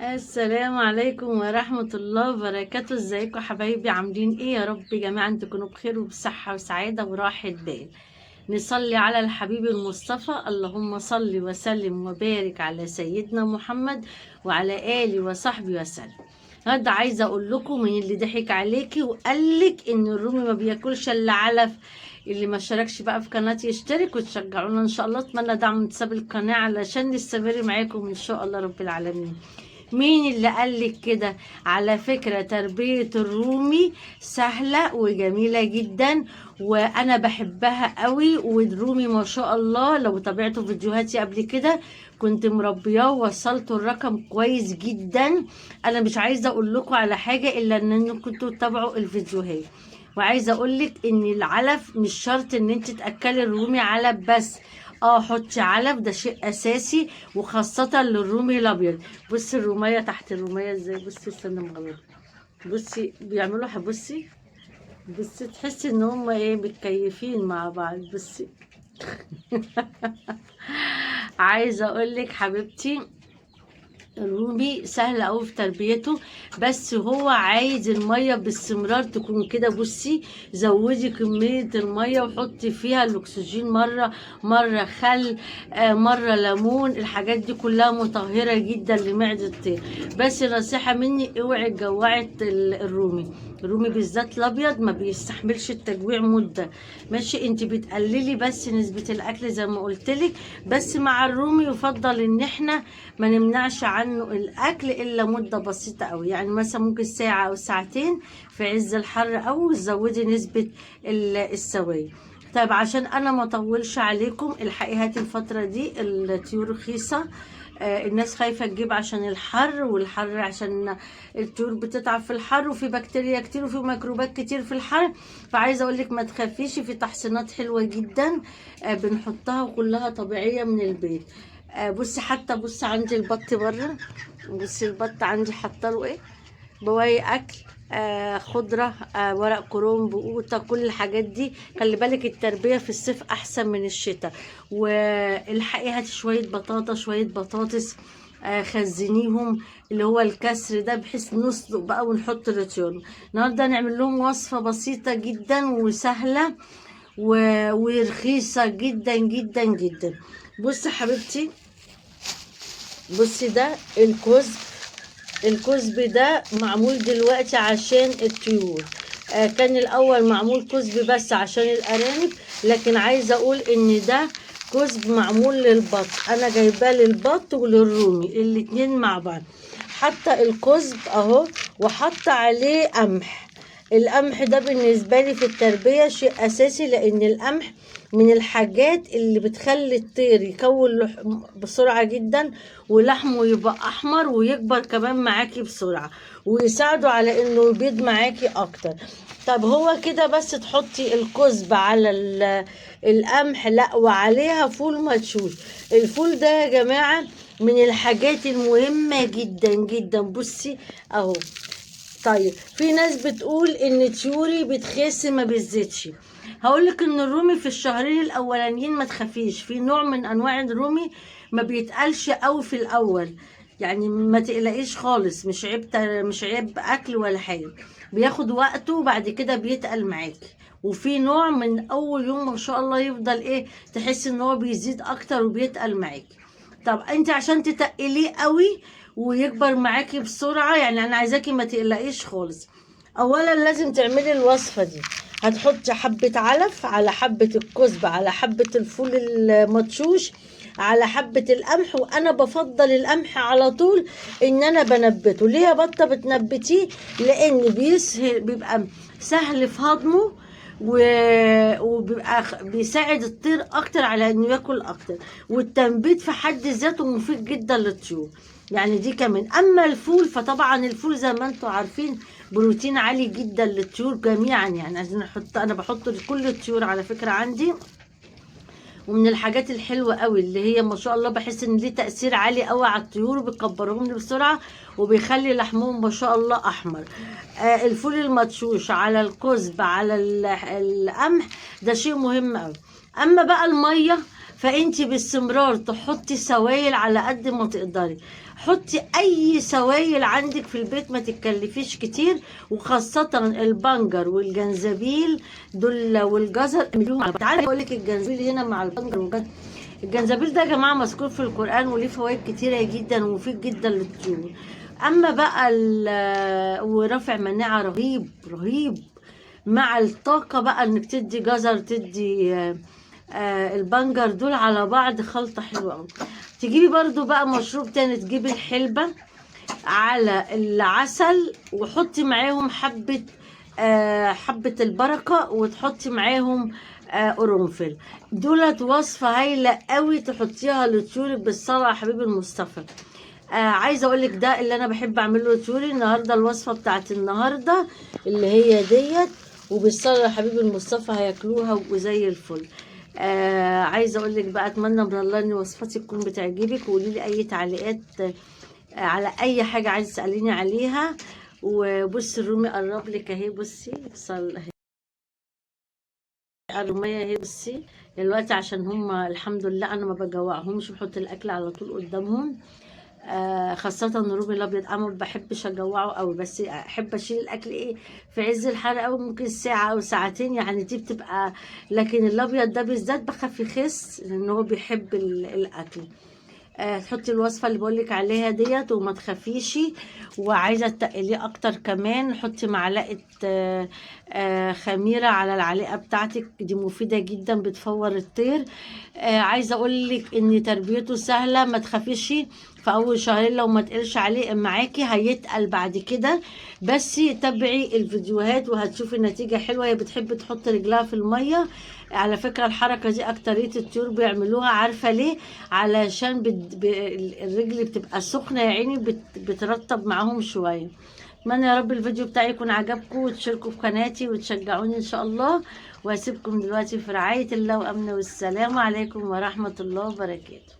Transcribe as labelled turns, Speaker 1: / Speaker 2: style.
Speaker 1: السلام عليكم ورحمة الله وبركاته. ازيكم حبايبي؟ عاملين ايه؟ يا رب جميعا تكونوا بخير وبصحة وسعادة وراحة بال. نصلي على الحبيب المصطفى، اللهم صل وسلم وبارك على سيدنا محمد وعلى آله وصحبه وسلم. النهارده عايزه اقول لكم من اللي ضحك عليكي وقالك ان الرومي ما بياكلش الا علف. اللي ما اشتركش بقى في قناتي يشترك وتشجعونا ان شاء الله. اتمنى دعم انتساب القناة علشان نستمر معاكم ان شاء الله رب العالمين. مين اللي قالك كده؟ على فكرة تربية الرومي سهلة وجميلة جدا وانا بحبها قوي. والرومي ما شاء الله لو تابعتوا فيديوهاتي قبل كده كنت مربياه ووصلته الرقم كويس جدا. انا مش عايزة اقول لكم على حاجة الا ان انتوا كنتوا تتابعوا الفيديوهات. وعايزه اقولك ان العلف مش شرط ان انت تاكلي الرومي علف بس، حطي علف، ده شيء اساسي وخاصة للرومي الابيض. بصي الرومية تحت الرومية ازاي، بصي استنى مغلوبه، بصي بيعملوا، بصي بصي تحسي ان هم ايه متكيفين مع بعض. بصي عايزه اقولك حبيبتي الرومي سهل قوي في تربيته، بس هو عايز المية باستمرار تكون كده. بصي زودي كمية المية وحطي فيها الاكسجين، مرة مرة خل، مرة ليمون، الحاجات دي كلها مطهرة جدا لمعده الطير. بس نصيحة مني اوعي تجوعي الرومي، الرومي بالذات الابيض ما بيستحملش التجويع مده. ماشي، انت بتقللي بس نسبه الاكل زي ما قلتلك، بس مع الرومي يفضل ان احنا ما نمنعش عنه الاكل الا مده بسيطة قوي، يعني مثلا ممكن ساعة او ساعتين في عز الحر، او تزودي نسبه السوائل. طيب عشان انا ما اطولش عليكم، الحقي هاتي الفترة دي الطيور رخيصة، الناس خايفة تجيب عشان الحر، والحر عشان الطيور بتتعب في الحر، وفي بكتيريا كتير وفي ميكروبات كتير في الحر. فعايزه اقول لك ما تخافيش، في تحصينات حلوة جدا، بنحطها وكلها طبيعية من البيت. بصي حتى بصي عندي البط بره، بصي البط عندي حاطه له ايه، بواقي اكل، خضرة، ورق كرنب، قوطه، كل الحاجات دي. خلي بالك التربية في الصيف احسن من الشتاء. والحقي هاتي شوية بطاطا شوية بطاطس، خزنيهم اللي هو الكسر ده، بحيث نسلق بقى ونحط الطيور. النهارده نعمل لهم وصفه بسيطة جدا وسهلة ورخيصه جدا جدا جدا. بصي حبيبتي، بصي ده الكزب، الكزب ده معمول دلوقتي عشان الطيور. كان الاول معمول كزب بس عشان الارانب، لكن عايزه اقول ان ده كزب معمول للبط، انا جايباه للبط وللرومي الاتنين مع بعض. حتى الكزب اهو، وحط عليه قمح. القمح ده بالنسبة لي في التربية شيء اساسي، لان القمح من الحاجات اللي بتخلي الطير يكون لحم بسرعة جدا، ولحمه يبقى احمر ويكبر كمان معاكي بسرعة، ويساعده على انه يبيض معاكي اكتر. طب هو كده بس تحطي الكزب على القمح؟ لا، وعليها فول مدشوش. الفول ده يا جماعة من الحاجات المهمة جدا جدا. بصي اهو. طيب في ناس بتقول ان طيوري بتخس ما بتزيدش، هقولك ان الرومي في الشهرين الاولانيين ما تخافيش، في نوع من انواع الرومي ما بيتقلش قوي في الاول، يعني ما تقلقيش خالص، مش عيب مش عيب اكل ولا حاجة، بياخد وقته وبعد كده بيتقل معاكي. وفي نوع من اول يوم ما شاء الله يفضل ايه، تحس ان هو بيزيد اكتر وبيتقل معاكي. طب انت عشان تتقليه قوي ويكبر معاكي بسرعة، يعني انا عايزاكي ما تقلقيش خالص، اولا لازم تعملي الوصفة دي. هتحطي حبه علف على حبه الكزب على حبه الفول المدشوش على حبه القمح، وانا بفضل القمح على طول ان انا بنبته. ليه يا بطه بتنبتيه؟ لان بيسهل، بيبقى سهل في هضمه، وبيبقى بيساعد الطير اكتر على انه ياكل اكتر، والتنبيت في حد ذاته مفيد جدا للطيور، يعني دي كمان. اما الفول فطبعا الفول زي ما انتم عارفين بروتين عالي جدا للطيور جميعا، يعني عايزين نحط، انا بحط لكل الطيور على فكرة عندي. ومن الحاجات الحلوة قوي اللي هي ما شاء الله بحس ان ليه تأثير عالي قوي على الطيور، وبيكبرهم لي بسرعة وبيخلي لحمهم ما شاء الله احمر. الفول المدشوش على الكزب على القمح ده شيء مهم قوي. اما بقى المية فانت باستمرار تحطي سوائل على قد ما تقدري. حطي اي سوائل عندك في البيت، ما تتكلفيش كتير، وخاصة البنجر والجنزبيل دول والجزر. تعالي اقول لك الجنزبيل هنا مع البنجر والجزر. الجنزبيل ده يا جماعة مذكور في القرآن وليه فوائد كتيرة جدا ومفيد جدا للطيور. اما بقى ورفع مناعة رهيب رهيب مع الطاقة بقى، انك تدي جزر تدي البنجر، دول على بعض خلطة حلوة قوي. تجيبي برضو بقى مشروب تاني، تجيبي الحلبة على العسل وحطي معاهم حبة حبة البركة، وتحطي معاهم قرنفل. دولت وصفة هايلة قوي تحطيها لطيورك بالصلاة يا حبيبي المصطفى. عايزة اقولك ده اللي انا بحب اعمله لطيوري النهاردة، الوصفة بتاعت النهاردة اللي هي ديت، وبالصلاة يا حبيبي المصطفى هياكلوها وزي الفل. عايزة اقولك بقى اتمنى من الله ان وصفتي تكون بتعجبك، وقولي لي اي تعليقات على اي حاجة عايزة تسأليني عليها. وبصي الرومي قرب لك اهي، بصي صل الرومية اهي. بصي دلوقتي عشان هم الحمد لله انا ما بجوعهمش، بحط الاكل على طول قدامهم. خاصة الرومي الابيض انا ما بحبش اجوعه قوي، بس احب اشيل الاكل ايه في عز الحر قوي، ممكن ساعة او ساعتين يعني دي بتبقى. لكن الابيض ده بالذات بخاف يخس لان هو بيحب الاكل. تحطي الوصفة اللي بقولك عليها ديت وما تخافيش. وعايزة تقليه اكتر كمان، حطي معلقة خميرة على العليقة بتاعتك، دي مفيدة جدا بتفور الطير. عايزة اقولك ان تربيته سهلة، ما تخافيش. في اول شهرين لو ما تقلش عليه معاكي هيتقل بعد كده، بس تابعي الفيديوهات وهتشوفي النتيجة حلوة. هي بتحب تحط رجلها في المية، على فكرة الحركة دي اكترية الطيور بيعملوها، عارفة ليه؟ علشان الرجل بتبقى سخنة يا عيني، بترطب معاهم شوية. اتمنى يا رب الفيديو بتاعي يكون عجبكم، وتشاركوا في قناتي وتشجعوني ان شاء الله. واسيبكم دلوقتي في رعاية الله وامنه، والسلام عليكم ورحمة الله وبركاته.